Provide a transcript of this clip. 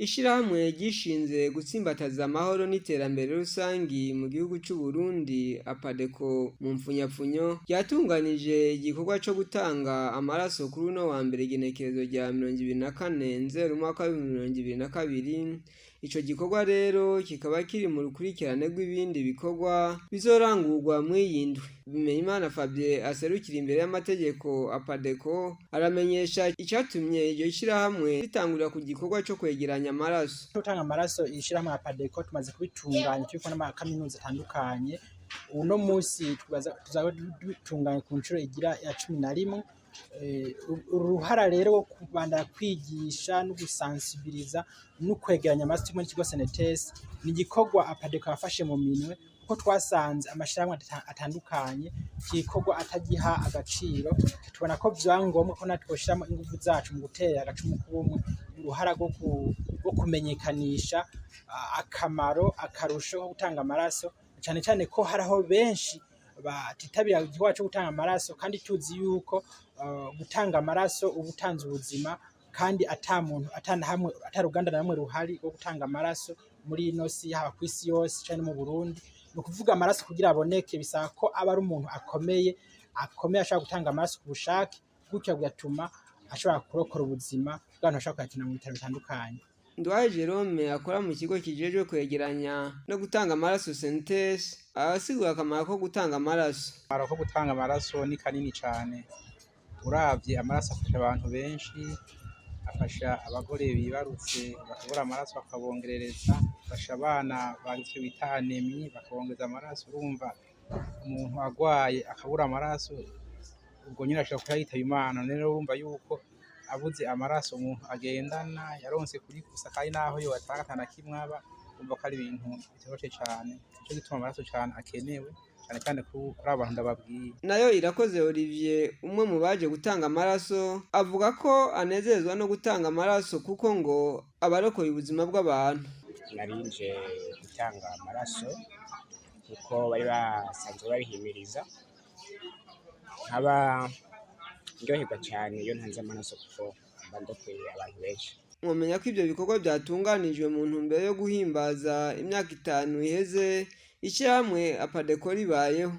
Ishirahamwe ryishinze gutsimbataza amahoro n'iterambere rusangi mu gihugu c'u Burundi, APADECO mu mpfunyapfunyo, ryatunganije igikorwa co gutanga amaraso kuri uno wa mbere, igenekerezo rya 24 Nzero umwaka wa 2022. Ico gikorwa rero kikaba kiri mu rukurikirane rw'ibindi bikorwa bizorangurwa mw'iyi ndwi. Bimenyimana Fabien, aserukira imbere y'amategeko APADECO, aramenyesha icatumye iryo shirahamwe ritangurira ku gikorwa co kwegeranya amaraso. Gutanga amaraso, ishirahamwe APADECO tumaze kubitunganya turiko n'amakaminuza atandukanye. Uno musi tuzaba dutunganya ku nshuro igira ya 11. Uruhara rero rwo kubandanya kwigisha no gusansibiriza no kwegeranya amaraso muri kigo CNTS ni igikorwa APADECO yafashe mu minwe, kuko twasanze amashirahamwe atandukanye igikorwa atagiha agaciro. Tubona ko vyoba ngombwa ko natwe twoshiramwo inguvu zacu mu gutera agacumu k'ubumwe, uruhara rwo kumenyekanisha akamaro, akarusho ko gutanga amaraso, cane cane ko hariho benshi batitabira igikorwa co gutanga amaraso, kandi tuzi yuko gutanga amaraso uba utanze ubuzima, kandi ata muntu, ata nahamwe, ata ruganda na rumwe ruhari rwo gutanga amaraso muri ino si, haba kw'isi yose canke no mu Burundi. Ni ukuvuga amaraso kugira aboneke bisaba ko aba ari umuntu akomeye, akomeye, ashobora gutanga amaraso ku bushake, gutyo bigatuma ashobora kurokora ubuzima bw'abantu bashobora kuyakina mu bitaro bitandukanye. Nduwaye Jerome, akora mu kigo kijejwe kwegeranya no gutanga amaraso CNTS, arasigura akamaro ko gutanga amaraso. Akamaro ko gutanga amaraso ni kanini cane. Uravye, amaraso afasha abantu benshi: afasha abagore bibarutse bakabura amaraso bakabongerereza, afasha abana bagize ico bita anémie bakabongereza amaraso. Urumva, umuntu agwaye akabura amaraso, ubwo nyene ashobora kuca yitaba Imana. Rero urumva yuko abuze amaraso umuntu agendana yaronse kuri gusa, kandi naho yoyatanga atana kimwe aba, urumva ko ari ibintu bitoroshe cane. Nico gituma amaraso cane akenewe, cane cane kuri abo bantu ndababwiye. Nayo Irakoze Olivier, umwe mu baje gutanga amaraso, avuga ko anezerezwa no gutanga amaraso kuko ngo aba arokoye ubuzima bw'abantu. Narinje gutanga amaraso kuko bari basanzwe babihimiriza, nkaba ndyoherwa cyane iyo ntanze amaraso kuko mba ndokoye abantu benshi. Mwomenya ko ivyo bikorwa vyatunganijwe mu ntumbero yo guhimbaza imyaka 5 iheze ishirahamwe APADECO ribayeho.